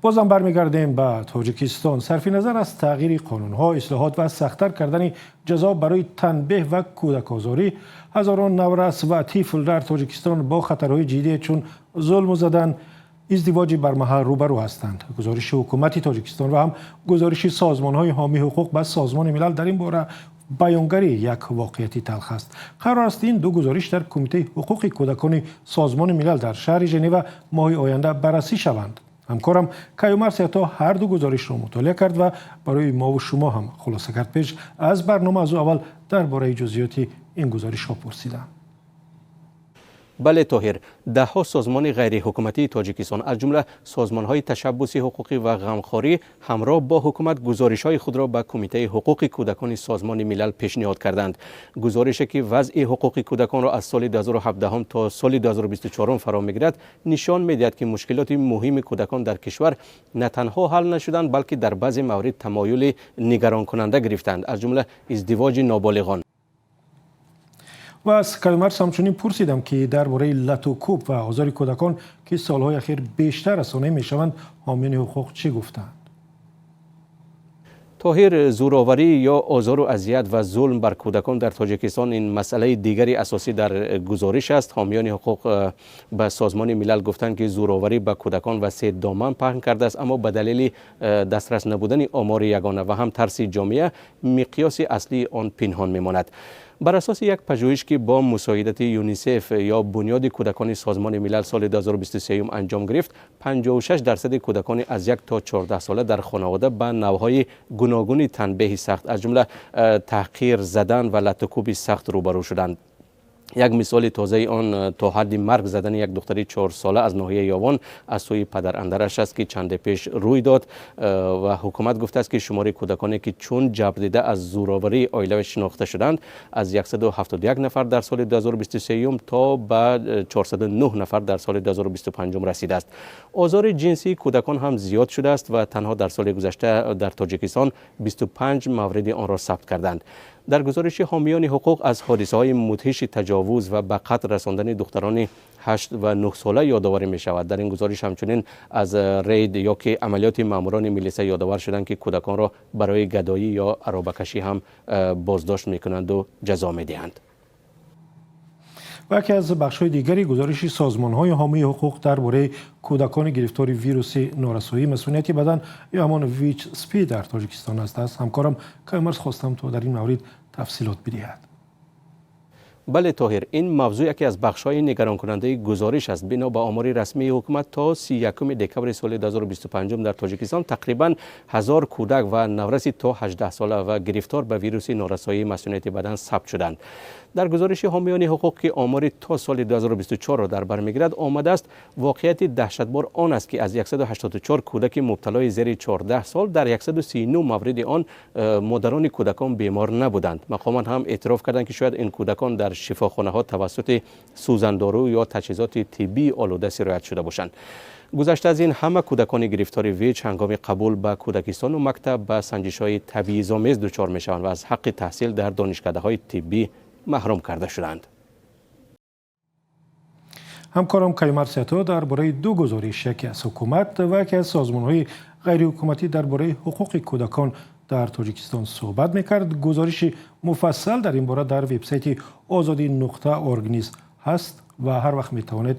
Бозам бармегардем ба Тоҷикистон. Сарфи назар аз тағйири қонунҳо, ислоҳот ва сахттар кардани ҷазо барои танбеҳ ва кӯдакозорӣ, ҳазорон наврас ва тифл дар Тоҷикистон бо хатарҳои ҷиддие чун зулму задан, издивоҷи бармаҳал рӯбарӯ ҳастанд. Гузориши ҳукумати Тоҷикистон ва ҳам гузориши созмонҳои ҳомии ҳуқуқ ба Созмони Милал дар ин бора баёнгари як воқеияти талх аст. Қарор аст, ин ду гузориш дар Кумитаи ҳуқуқи кӯдакони Созмони Милал дар шаҳри Женева моҳи оянда баррасӣ шаванд. Ҳамкорам Каюмарс Ято ҳар ду гузоришро мутолиа кард ва барои мову шумо ҳам хулоса кард. Пеш аз барнома аз ӯ аввал дар бораи ҷузъиёти ин гузоришҳо пурсидам. Бале, Тоҳир, даҳҳо созмони ғайриҳукуматии Тоҷикистон, аз ҷумла созмонҳои ташаббуси ҳуқуқӣ ва ғамхорӣ, ҳамроҳ бо ҳукумат гузоришҳои худро ба Кумитаи ҳуқуқи кӯдакони Созмони Милал пешниҳод карданд. Гузорише, ки вазъи ҳуқуқи кӯдаконро аз соли 2017 то соли 2024 фаро мегирад, нишон медиҳад, ки мушкилоти муҳими кӯдакон дар кишвар на танҳо ҳал нашуданд, балки дар баъзе маврид тамоюли нигаронкунанда гирифтанд, аз ҷумла издивоҷи ноболиғон. Ва аз Каюмарс ҳамчунин пурсидам, ки дар бораи лату кӯб ва озори кӯдакон, ки солҳои ахир бештар расонаӣ мешаванд, ҳомиёни ҳуқуқ чӣ гуфтанд. Тоҳир, зӯроварӣ ё озору азият ва зулм бар кӯдакон дар Тоҷикистон ин масъалаи дигари асосӣ дар гузориш аст. Ҳомиёни ҳуқуқ ба Созмони Милал гуфтанд, ки зӯроварӣ ба кӯдакон васеъ доман паҳн кардааст, аммо ба далели дастрас набудани омори ягона ва ҳам тарси ҷомеа миқёси аслии он пинҳон мемонад. Бар асоси як пажӯҳиш, ки бо мусоидати ЮНИСЕФ ё Бунёди кӯдакони Созмони Милал соли 2023 анҷом гирифт, 56% кӯдакони аз 1 то 14 сола дар хонавода ба навъҳои гуногуни танбеҳи сахт, аз ҷумла таҳқир, задан ва латукӯби сахт рӯбарӯ шуданд. Як мисоли тозаи он то ҳадди марг задани як духтари 4сола аз ноҳияи Ёвон аз сӯи падарандараш аст, ки чанде пеш рӯй дод. Ва ҳукумат гуфтааст, ки шумори кӯдаконе, ки чун ҷабрдида аз зӯроварии оилавӣ шинохта шуданд, аз 171 нафар дар соли 2023 то ба 409 нафар дар соли 2025 расидааст. Озори ҷинсии кӯдакон ҳам зиёд шудааст ва танҳо дар соли гузашта дар Тоҷикистон 25 мавриди онро сабт карданд. Дар гузориши ҳомиёни ҳуқуқ аз ҳодисаҳои мудҳиши таҷовуз ва ба қатл расондани духтарони 8 ва 9 сола ёдоварӣ мешавад. Дар ин гузориш ҳамчунин аз рейд ё ки амалиёти маъмурони милиса ёдовар шуданд, ки кӯдаконро барои гадоӣ ё аробакашӣ ҳам боздошт мекунанду ҷазо медиҳанд. Ва яке аз бахшҳои дигари гузориши созмонҳои ҳомии ҳуқуқ дар бораи кӯдакони гирифтори вируси норасоии масунияти бадан ё ҳамон ВИЧ СПИД дар Тоҷикистон аст. Аз ҳамкорам Каюмарс хостам, то дар ин маврид тафсилот бидиҳад. Бале, Тоҳир, ин мавзӯъ яке аз бахшҳои нигаронкунандаи гузориш аст. Бино ба омори расмии ҳукумат, то 31 декабри соли 2025 дар Тоҷикистон тақрибан 1000 кӯдак ва навраси то 18 сола ва гирифтор ба вируси норасоии масунияти бадан сабт шуданд. Дар гузориши ҳомиёни ҳуқуқ, ки омори то соли 2024-ро дар бар мегирад, омадааст: воқеияти даҳшатбор он аст, ки аз 184 кӯдаки мубталои зери 14 сол дар 139 мавриди он модарони кӯдакон бемор набуданд. Мақомот ҳам эътироф карданд, ки шояд ин кӯдакон дар шифохонаҳо тавассути сӯзандору ё таҷҳизоти тиббии олуда сироят шуда бошанд. Гузашта аз ин, ҳама кӯдакони гирифтори ВИЧ ҳангоми қабул ба кӯдакистону мактаб ба санҷишҳои табъизомез дучор мешаванд ва аз ҳаққи таҳсил дар донишкадаҳои тиббӣ маҳрум карда шуданд. Ҳамкорам Каюмарс Ято дар бораи ду гузориш, яке аз ҳукумат ва яке аз созмонҳои ғайриҳукуматӣ, дар бораи ҳуқуқи кӯдакон дар Тоҷикистон суҳбат мекард. Гузориши муфассал дар ин бора дар вебсайти озодӣ.орг низ ҳаст ва ҳар вақт метавонед.